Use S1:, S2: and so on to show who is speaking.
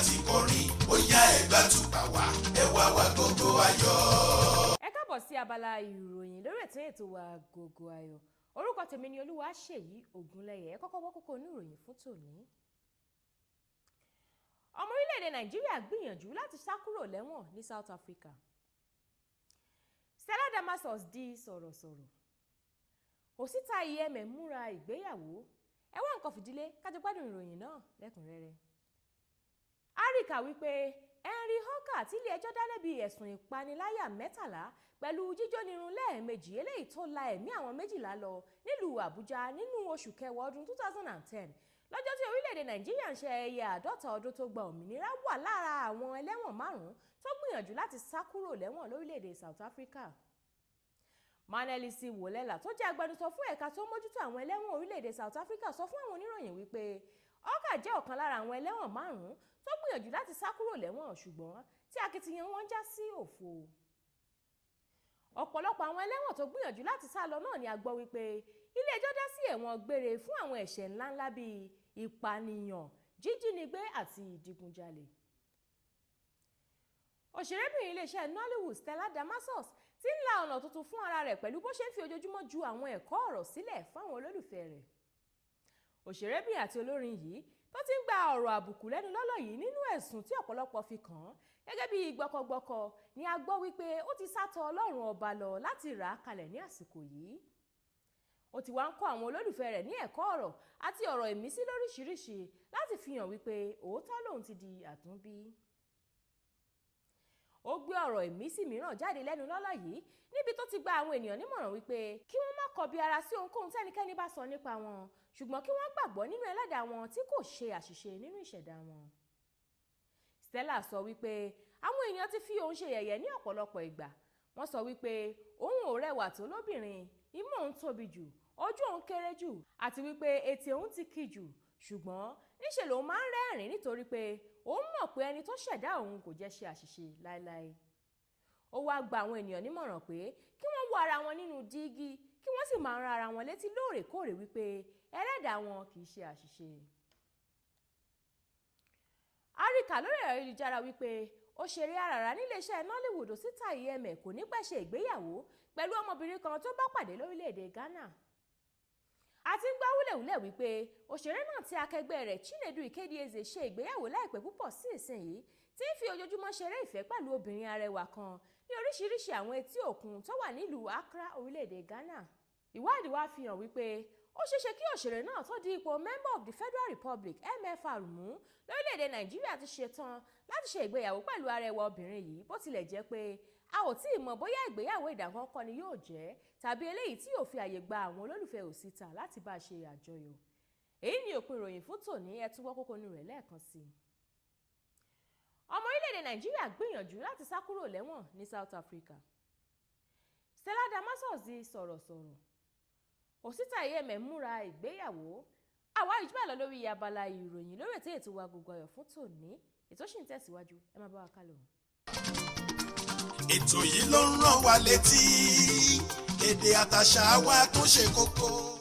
S1: ti kọrin, ó yá, ẹgbà tùpà wá, ẹ wá wá gbogbo ayọ̀.
S2: Ẹ káàbọ̀ sí abala ìròyìn lórí ètò wa Agogo Ayọ̀. Orúkọ tèmi ni Olúwaṣèyí Ògúnlẹ̀yẹ. Ẹ kọ́kọ́ wọ́ kókó oníròyìn fún tòní. Ọmọ orílẹ̀-èdè Nàìjíríà gbìyànjú láti sá kúrò lẹ́wọ̀n ní South Africa. Stella Damasus di sọ̀rọ̀sọ̀rọ̀. Osita Iheme múra ìgbéyàwó. Ẹ wá nǹkan fìdí lé ká jọ gbádùn ìròyìn náà lẹ́kùnrẹ́rẹ́. Áríkà wípé Henry Okah tí ilé-ẹjọ́ dá lẹ́bi ẹ̀sùn ìpániláyà 13 pẹ̀lú jíjónirun lẹ́ẹ̀mejì, eléyìí tó la ẹ̀mí àwọn 12 lọ nílùú Àbújá nínú oṣù kẹwàá ọdún 2010, lọ́jọ́ tí orílẹ̀-èdè Nàìjíríà ń ṣe ayẹyẹ 50 ọdún tó gba òmìnira, wà lára àwọn ẹlẹ́wọ̀n márùn-ún tó gbìyànjú láti sá kúrò lẹ́wọ̀n lórílẹ̀-èdè South Africa. Manelisi Wolela, tó jẹ́ agbẹnusọ fún ẹ̀ka tó mójútó àwọn ẹlẹ́wọ̀n orílẹ̀-èdè South Africa, sọ fún àwọn oníròyìn wípé Okah jẹ́ ọ̀kan lára àwọn ẹlẹ́wọ̀n márùn-ún tó gbìyànjú láti sá kúrò lẹ́wọ̀n, ṣùgbọ́n tí akitiyan wọn já sí òfo. Ọ̀pọ̀lọpọ̀ àwọn ẹlẹ́wọ̀n tó gbìyànjú láti sá lọ náà ni a gbọ́ wípé ilé-ẹjọ́ dá sí ẹ̀wọ̀n gbére fún àwọn ẹ̀ṣẹ̀ ńláńlá bíi ìpànìyàn, jíjínigbé àti ìdígunjalè. Òṣèrébìnrin iléeṣẹ́ Nollywood Stella Damasus ti ń la ọ̀nà tuntun fún ara rẹ̀ pẹ̀lú bó ṣe ń fi ojoojúmọ́ ju àwọn ẹ̀kọ́ ọ̀rọ̀ sílẹ̀ fáwọn olólùfẹ́ rẹ̀. Òṣèrébìnrin àti olórin yìí tó ti ń gba ọ̀rọ̀ àbùkù lẹ́nu lọ́lọ́ yìí nínú ẹ̀sùn tí ọ̀pọ̀lọpọ̀ fi kàn án gẹ́gẹ́ bí gbọkọgbọkọ ni a gbọ́ wípé ó ti sá tọ̀ Ọlọ́run Ọba lọ láti rà á kalẹ̀ ní àsìkò yìí. Ó ti wá ń kọ́ àwọn olólùfẹ́ rẹ̀ ní ẹ̀kọ́ ọ̀rọ̀ àti ọ̀rọ̀ ìmísí lóríṣiríṣi láti fi hàn wípé òótọ́ lòun ti di àtúnbí. Ó gbé ọ̀rọ̀ ìmísí mìíràn jáde lẹ́nu lọ́lọ́ yìí níbi tó ti gba àwọn ènìyàn nímọ̀ràn wípé kí wọ́n má kọbi ara sí ohunkóhun tẹ́nikẹ́ni bá sọ nípa wọn, ṣùgbọ́n kí wọ́n gbàgbọ́ nínú ẹlẹ́dàá wọn tí kò ṣe àṣìṣe nínú ìṣẹ̀dá wọn. Stella sọ wípé àwọn èèyàn ti fi òun ṣe yẹ̀yẹ́ ní ọ̀pọ̀lọpọ̀ ìgbà. Wọ́n sọ wípé òun ò rẹwà tó lóbìnrin, imú òun tóbi jù, ojú òun kéré jù, àti wípé ètè òun ti kí jù, ṣùgbọ́n níṣe lòun máa ń rẹ́rìn nítorí pé òun mọ̀ pé ẹni tó ṣẹ̀dá òun kò jẹ́ ṣe àṣìṣe láéláé. Ó wáá gba àwọn ènìyàn nímọ̀ràn pé kí wọ́n wo ara wọn nínú dígí, kí wọ́n sì máa rán ara wọn létí lóòrèkóòrè wípé ẹlẹ́dàá wọn kì í ṣe àṣìṣe. Àríkà lórí ẹ̀rọ ayélujára wípé òṣèré àràrà níléeṣẹ́ Nollywood Osita Iheme kò ní pẹ́ ṣe ìgbéyàwó pẹ̀lú ọmọbìnrin kan tó bá pàdé lórílẹ̀‐èdè Ghana. A ti ń gbọ́ wúlẹ̀wúlẹ̀ wípé òṣèré náà tí akẹgbẹ́ rẹ̀ Chinedu Ikedieze ṣe ìgbéyàwó láìpẹ́ púpọ̀ sí ìsinyìí tí ń fi ojoojúmọ́ ṣeré ìfẹ́ pẹ̀lú obìnrin arẹwà kan ní oríṣiríṣi àwọn etí òkun tó wà nílùú Accra, orílẹ̀-èdè Ghana. Ìwádìí wá fi hàn wípé ó ṣeéṣe kí òṣèré náà tó di ipò Member of the Federal Republic, MFR, mú lórílẹ̀-èdè Nàìjíríà ti ṣetán láti ṣe ìgbéyàwó pẹ̀lú arẹwà obìnrin yìí, bó tilẹ̀ jẹ́ pé a ò tí ì mọ̀ bóyá ìgbéyàwó ìdákọ́ńkọ́ ni yóò jẹ́ tàbí eléyìí tí yóò fi àyè gba àwọn olólùfẹ́ Osita láti bá a ṣe àjọyọ̀. Èyí ni òpin ìròyìn fún tòní. Ẹ tún gbọ́ kókó inú rẹ̀ lẹ́ẹ̀kan sí i. Ọmọ orílẹ̀-èdè Nàìjíríà gbìyànjú láti sá kúrò lẹ́wọ̀n ní South Africa. Stella Damasus di sọ̀rọ̀sọ̀rọ̀. Osita Iheme múra ìgbéyàwó. Àwa ìjùbà lọ lórí abala ìròyìn lórí ètò wa Agogo Ayọ̀ fún tòní. Ètò sì ń tẹ̀síwájú, ẹ máa bá wa kálọ.
S1: Ètò yìí ló ń rán wa létí èdè àtàṣà wa tó ṣe kókó.